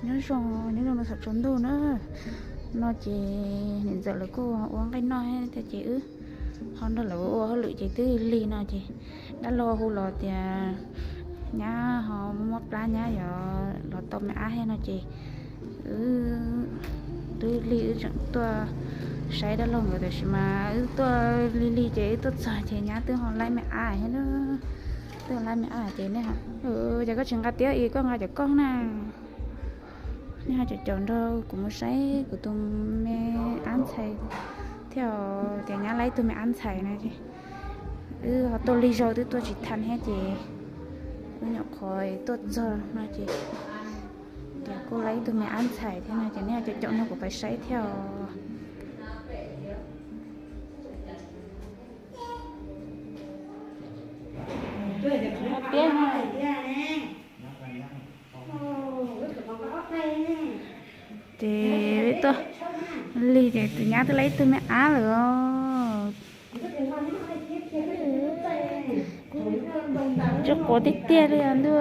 Nyob zoo, nyob zoo rau thaum tsaus ntuj na. No ces niam ntxawm lawv kuj ua nqaij noj thiab ces wb ho nrog lawv ua hauj lwm ces twb lig no ces dab laug hu los tias nyab ho muab plab, nyab yuav los tau me ab thiab no ces wb twb lig, wb tseem tuaj saib dab laug nkawd, tab sis mas wb tuaj lig lig ces wb tuaj txog ces nyab twb ho laib me ab thiab na. Twb laib me ab ces nej, ces koj tsis nqa tiab es koj nqa cov koj na. Nej ho caum caum nrog kuv mus saib kuv tus me ab ntxhais thiab, tias nyab laib tus me ab ntxhais na. Wb ho tuaj lig zog twb tuaj tsis tau thiab ces wb nyuam qhuav tuaj txog no ces, ces kuj laib ib tug me ab ntxhais thiab no ces nej ho caum caum nrog kuv pais saib thiab os. Tiab, ces tuaj lig ces tus nyab twb laib ib tug me ab lawm os. Tsis quav tiag tiag li os ntuj.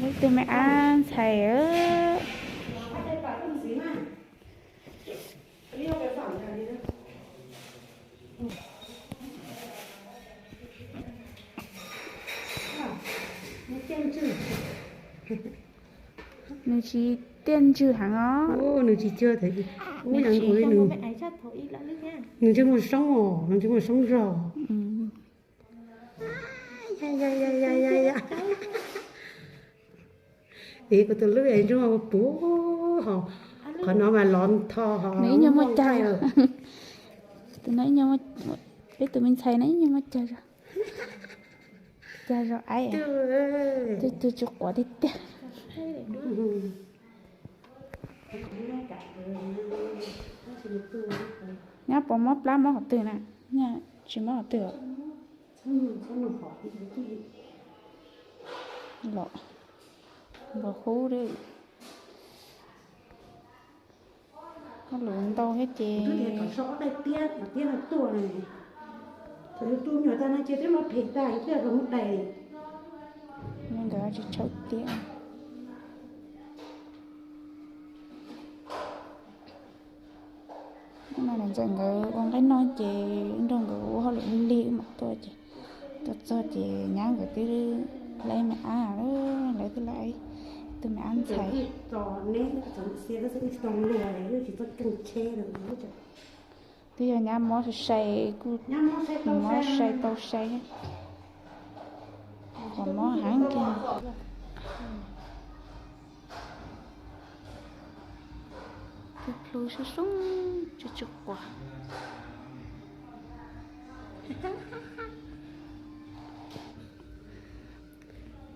Ib tug me ab ntxhais. Nws tsis tiaj ntswg heev os. Nws tsis cuag, nws ntsej muag soob os, nws ntsej muag soob zog. Es kuv tus lub es ntsej muag puv ho, qhov no mas lov ntho ho. Nws ib nyuag muaj cag, tus no ib nyuag, peb tus me ntxhais no ib nyuag muaj cag zog, cag zog aib, twb tsis quav tiag tiag. Nyab puas mob plab mob qhov twg na? Nyab tsis mob qhov twg os. Los npau hub, hauj lwm ntau thiab ces. Thaum yus tu nyuam tag no ces twb los phem tag, yus thiaj los mus dais. Nkawd tsis tshawb tiab. Hnub no niam ntxawm nkawd ua nqaij noj ces nrog nkawd ua hauj lwm lig lig wb mam tuaj ces, tuaj txog ces nyab nkawd twb laib me ab, lawv twb laib tus me ab ntxhais. Twb yog nyab mob sai sai, kuj mob sai tau sai, mob heev kiag. Tus plhu soob soob tsis tsis quav.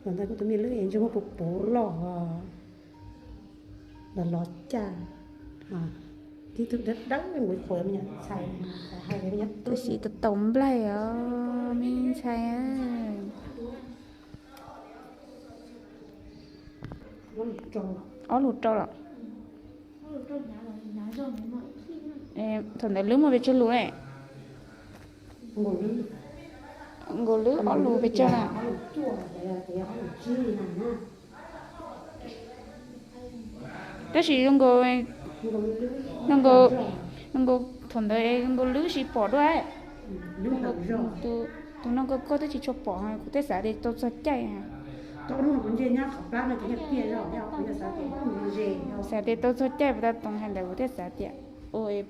Los ntawd kuj tus me lub es ntsej muag puv puv loj, los los caj, tib tug dawb dawb nkuv qhuav me nyuam ntxhais, tab sis tau tau nplaig os me ntxhais. Ob lus rau lawm. Thaum ntawd lub muaj pes tsawg lus ne? Nkaus lub ob lus pes tsawg na? Tab sis zoo nkaus, zoo nkaus thaum ntawd zoo nkaus lub tsis pom dua. Tus no nkaus koj twb tsis tshua pom, kuv thiaj xav tias tau txog caij. Xav tias tau txog caij puas tau toom hais ntawd kuv thiaj xav tias,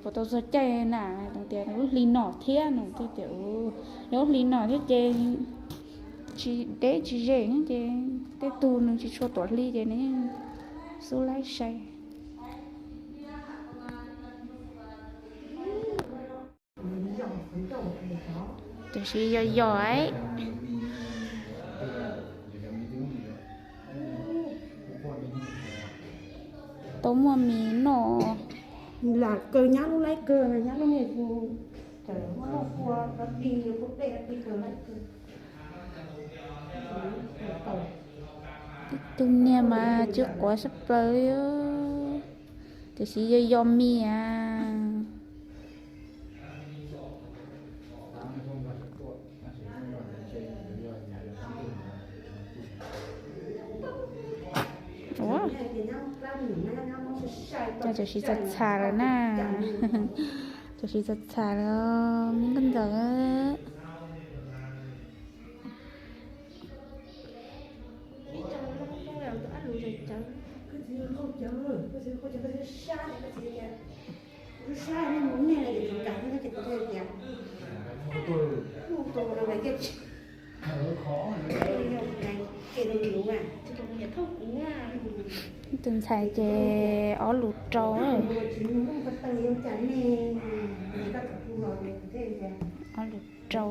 puas tau txog caij na, tias lub hli no thiab no thiaj tias, lub hli no thiab ces tsis deb tsis ze ces tej tug nws tsis tshua tuam hli ces nws yeej xub laib sai. Tiam sis yog yog, tau muaj mis noj. Lam kawg nyab lub laib kawg, nyab lub niag, cov muaj muaj kua di, kua dej di kawg laib kawg. Ib tug niag mas tsis quav sab plaws li, tiam sis yog yog mis as. Tam sim txog txham lawm na. Tam sim txog txham lawm, muaj nkauj ntxawm. Tus ntxhais ces ob lus rau. Ob lus rau.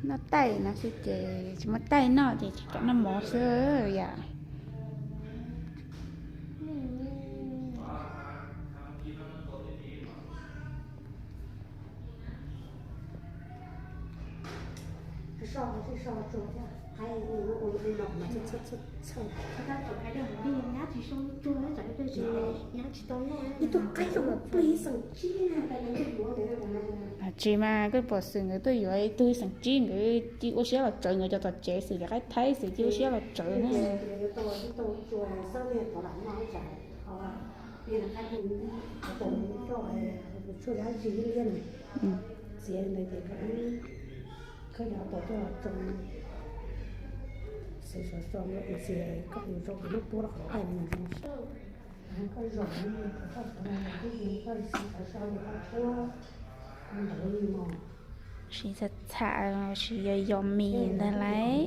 Noj taij no xwb ces tsis muaj taij noj ces tsis kam noj mov xwb yom. Tsis mas koj pom xwm nkawd tuaj yuav ib tug xeem tsib, nkawd cia ua siab los tsawv, nkawd cov tom tsev xwm, cov qaib thaib xwm cia ua siab los tsawv ne. Siv txham txham, siv yos yos mis ntag lauj.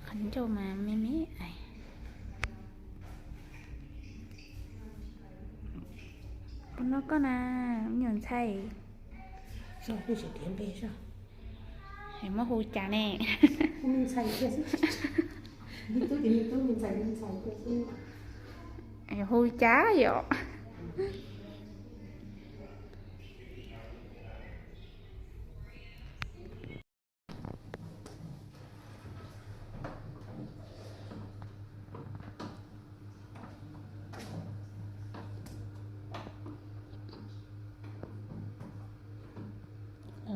Qhov ncauj mas me me. Puas noj koj na, me nyuam ntxhais? Muab hu cas ne? Hu cas yom?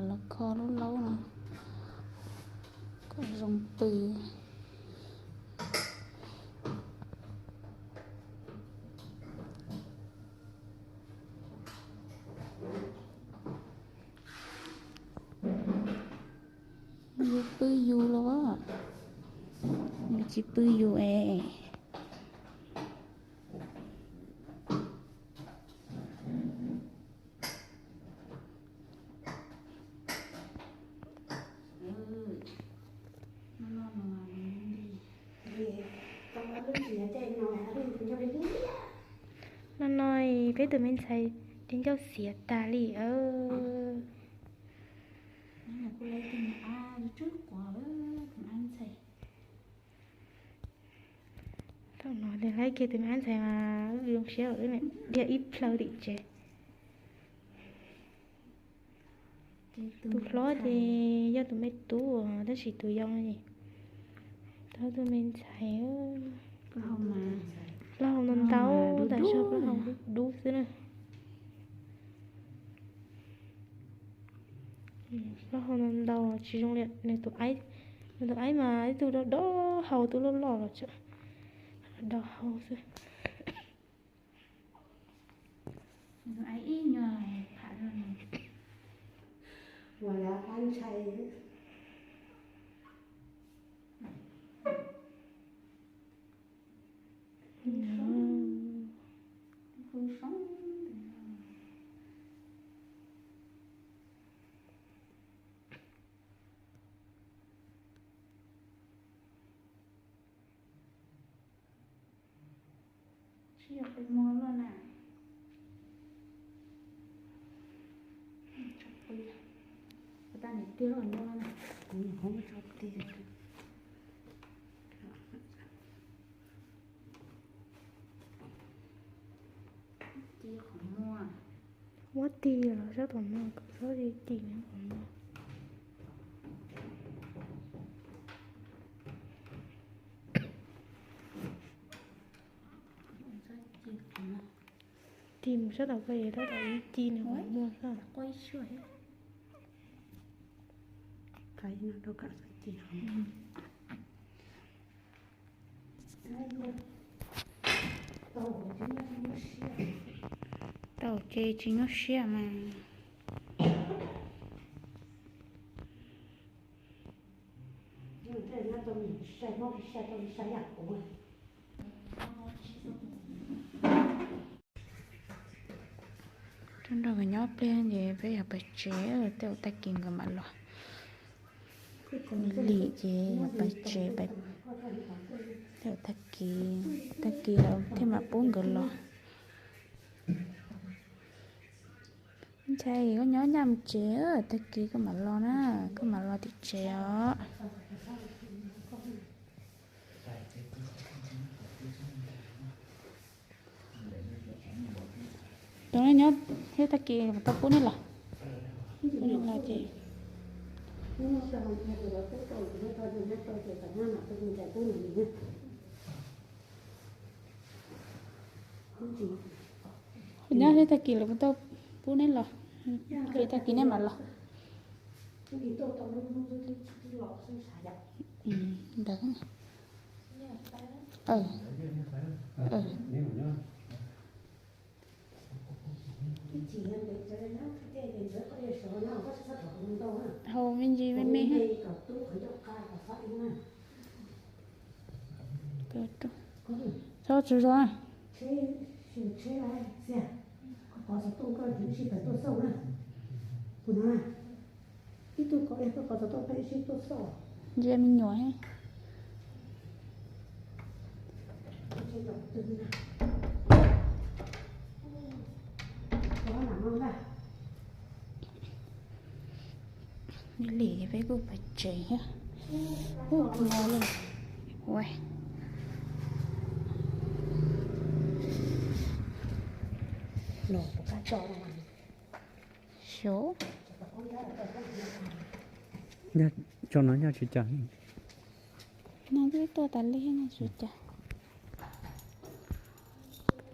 Los kho lub laub no kom zoo pw. Yus pw yus los, yus tsis pw yus es. No no peb tus me ntxhais ris ncauj xiav tas li. Thaum no ces laib kiag tus me ab ntxhais mas zoo siab dhia ib plhaw tim tsev. Tus hlob ces yog tus me tub, tab sis tus yau no ces tau tus me ntxhais. Plaub hau ntau ntau, tas zog plaub hau dub dub xwb na. Plaub hau ntau ntau tsis zoo li nws tus aib. Nws tus aib mas ib tug do do hau, tub loj loj los tseem do hau xwb. Yog peb muab loj na. Ua tau niam tiag los no na, kuv nyuam qhuav muab tso tiag. Ci qhov muag. Muab tig los sab tom no, kom txhob ci ci nws qhov muag. Tig mus sab tom ko es tab tom ib ci nws qhov muag xwb. Tau ces tsis nyuaj siab mas. Tuaj nrog nkawd nyob pliag ces peb yog pais tsev, tej zaum tag kis nkawd mam los. Lim ces yog pais tsev, tej zaum tag kis, tag kis lawm thiaj mam pub nkawd los. Ntshai koj nyob nyaj mus tsev, tag kis koj mam los na, koj mam los tim tsev os. Cov no nyob thiab tag kis tau pub neb los. Pub neb los ces nyob thiab tag kis los tau pub neb los, tag kis neb mam los. Ntawd. Hau me ntsis me me. Txhob tsaug zog. Ntsia me nyuam thiab. Lim lim peb kuj pais tsev thiab. Ua, xyov. Tso no nyob tsis cas. No twb tuaj tas li no tsis cas.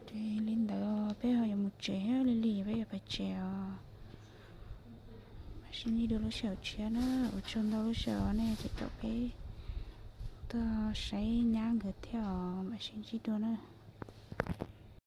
Ces li ntawd peb ho yuav mus tsev thiab, lim lim peb yuav pais tsev os. Mam sib ntsib dua lub sij hawm tshiab na, ua tsaug ntau lub sij hawm nej tseem caum peb tuaj saib nyab nkawd thiab os, mam sib ntsib dua na.